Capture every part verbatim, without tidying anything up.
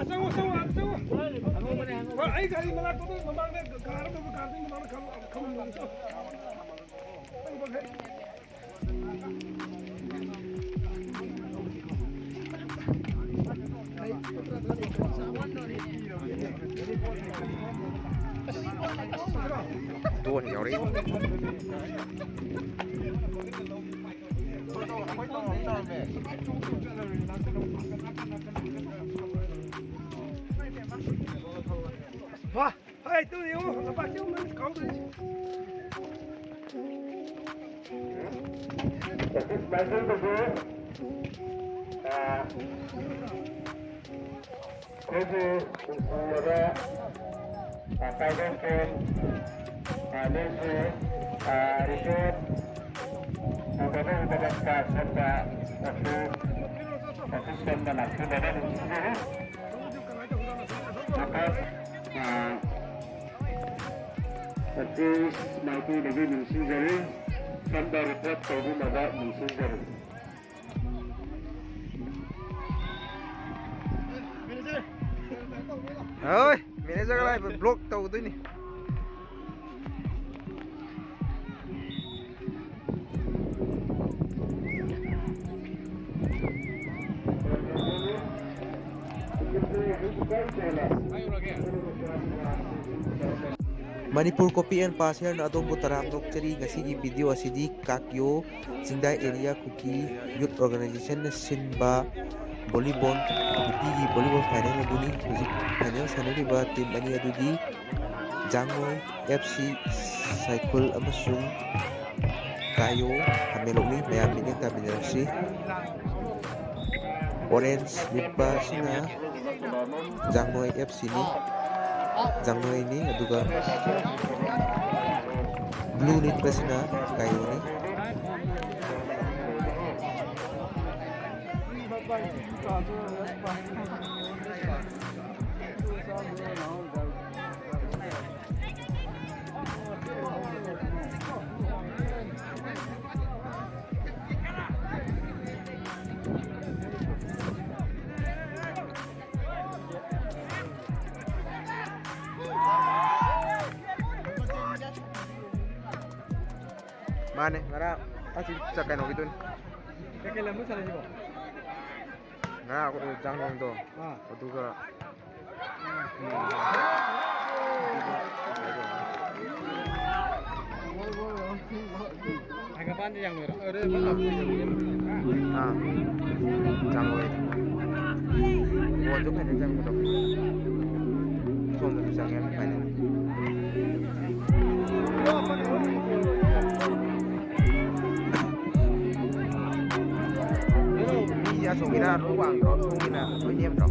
ꯆꯪꯉꯣ, ꯆꯪꯉꯣ, ꯑꯥꯗ ꯆꯪꯉꯣ꯫ ꯍꯣꯏ, ꯑꯩ ꯒꯥꯔꯤ ꯃꯅꯥꯛꯇꯨꯗ ꯃꯃꯥꯡꯗ ꯀꯥꯔꯗꯨꯕꯨ ꯀꯥꯔꯗꯨꯒꯤ ꯃꯃꯥꯡꯗ ꯈꯝ-, ꯈꯝꯃꯝꯃꯣ꯫ ꯗꯣꯟ ꯌꯥꯎꯔꯛꯏ꯫ ꯍꯣꯏ, ꯇꯨ ꯌꯦꯡꯉꯨ, ꯂꯝꯄꯥꯛꯁꯦ ꯌꯦꯡꯉꯨ, ꯃꯥꯅ ꯀꯥꯎꯗꯣꯏꯁꯦ꯫ ꯁꯇꯤꯁ ꯃꯥꯏꯀꯦꯜꯗꯁꯨ, ꯑꯥ, ꯑꯩꯈꯣꯏꯒꯤ ꯅꯨꯡꯁꯤꯔꯕ, ꯑꯥ, ꯇꯥꯏꯒꯔ ꯐ꯭ꯔꯦꯟ, ꯑꯥ, ꯅꯣꯏꯁꯨ, ꯑꯥ, ꯔꯤꯄꯣꯔꯠ ꯎꯅꯕꯒꯤꯗꯃꯛꯇ ꯁꯣꯝꯗ ꯑꯣꯐꯤꯁ, ꯑꯣꯐꯤꯁ ꯁꯣꯝꯗ ꯂꯥꯛꯄꯤꯅꯕ ꯅꯤꯡꯁꯤꯡꯖꯔꯤ꯫ ꯃꯈꯥ, ꯑꯥ, ꯑꯣꯐꯤꯁ ꯃꯥꯏꯀꯩꯗꯒꯤ ꯅꯤꯡꯁꯤꯡꯖꯔꯤ꯫ ꯁꯣꯝꯗ ꯔꯤꯄꯣꯔꯠ ꯇꯧꯕꯤꯅꯕ ꯅꯤꯡꯁꯤꯡꯖꯔꯤ꯫ ꯍꯣꯏ, ꯃꯦꯅꯦꯖꯔꯒ ꯂꯥꯛꯏꯕ ꯕ꯭ꯂꯣꯛ ꯇꯧꯗꯣꯏꯅꯤ꯫ ꯃꯅꯤꯄꯨꯔ ꯀꯣꯄꯤ ꯑꯦꯟ ꯄꯥꯁ ꯍꯤꯌꯔꯅ ꯑꯗꯣꯝꯕꯨ ꯇꯔꯥꯝꯅ ꯑꯣꯛꯆꯔꯤ꯫ ꯉꯁꯤꯒꯤ ꯚꯤꯗꯤꯑꯣ ꯑꯁꯤꯗꯤ ꯀꯥꯛꯌꯣ ꯆꯤꯡꯗꯥꯏ ꯑꯦꯔꯤꯌꯥ ꯀꯨꯀꯤ ꯌꯨꯠ ꯑꯣꯔꯒꯅꯥꯏꯖꯦꯁꯟꯅ ꯁꯤꯟꯕ ꯚꯣꯂꯤꯕꯣꯜ, ꯅꯨꯄꯤꯒꯤ ꯚꯣꯂꯤꯕꯣꯜ ꯐꯥꯏꯅꯦꯜ ꯑꯗꯨꯅꯤ꯫ ꯍꯧꯖꯤꯛ ꯐꯥꯏꯅꯦꯜ ꯁꯥꯟꯅꯔꯤꯕ ꯇꯤꯝ ꯑꯅꯤ ꯑꯗꯨꯗꯤ ꯖꯥꯡꯃꯣꯏ ꯑꯦꯐ ꯁꯤ ꯁꯥꯏꯈꯨꯜ ꯑꯃꯁꯨꯡ ꯀꯥꯌꯣ ꯍꯥꯃꯦꯂꯣꯛꯅꯤ꯫ ꯃꯌꯥꯝ ꯃꯤꯠꯌꯦꯡ ꯇꯥꯃꯤꯟꯅꯔꯁꯤ꯫ ꯑꯣꯔꯦꯟꯖ ꯂꯤꯠꯄ ꯑꯁꯤꯅ ꯖꯥꯡꯃꯣꯏ ꯑꯦꯐ ꯁꯤꯅꯤ, ꯖꯥꯡꯃꯣꯏꯅꯤ, ꯑꯗꯨꯒ ꯕ꯭ꯂꯨ ꯂꯤꯠꯄꯁꯤꯅ ꯀꯥꯌꯣꯅꯤ꯫ ꯃꯥꯅꯦ, ꯉꯔꯥꯡ ꯑꯁꯤ ꯆ-, ꯀꯩꯅꯣꯒꯤꯗꯨꯅꯤ꯫ ꯀꯩꯀꯩ ꯂꯝꯗ ꯁꯥꯟꯅꯁꯤꯕꯣ? ꯉꯔꯥꯡ ꯑꯩꯈꯣꯏ ꯖꯥꯡꯂꯣꯡꯗꯣ, ꯑꯥ꯫ ꯑꯗꯨꯒ ꯍꯥꯏꯒꯄꯥꯟꯗꯤ ꯌꯥꯝ ꯂꯣꯏꯔꯣ? ꯑꯥ꯫ ꯆꯥꯡ ꯂꯣꯏ꯫ ꯕꯣꯜꯁꯨ ꯐꯖꯅ ꯆꯪꯕꯗꯣ꯫ ꯁꯣꯝꯗꯁꯨ ꯆꯪꯉꯦ ꯐꯥꯏꯅꯦꯜ꯫ ꯃꯤꯁꯦ ꯑꯁꯣꯝꯒꯤꯅ ꯂꯣꯏ ꯋꯥꯡꯗ꯭ꯔꯣ? ꯁꯣꯝꯒꯤꯅ ꯂꯣꯏ ꯅꯦꯝꯗ꯭ꯔꯣ?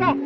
Orta.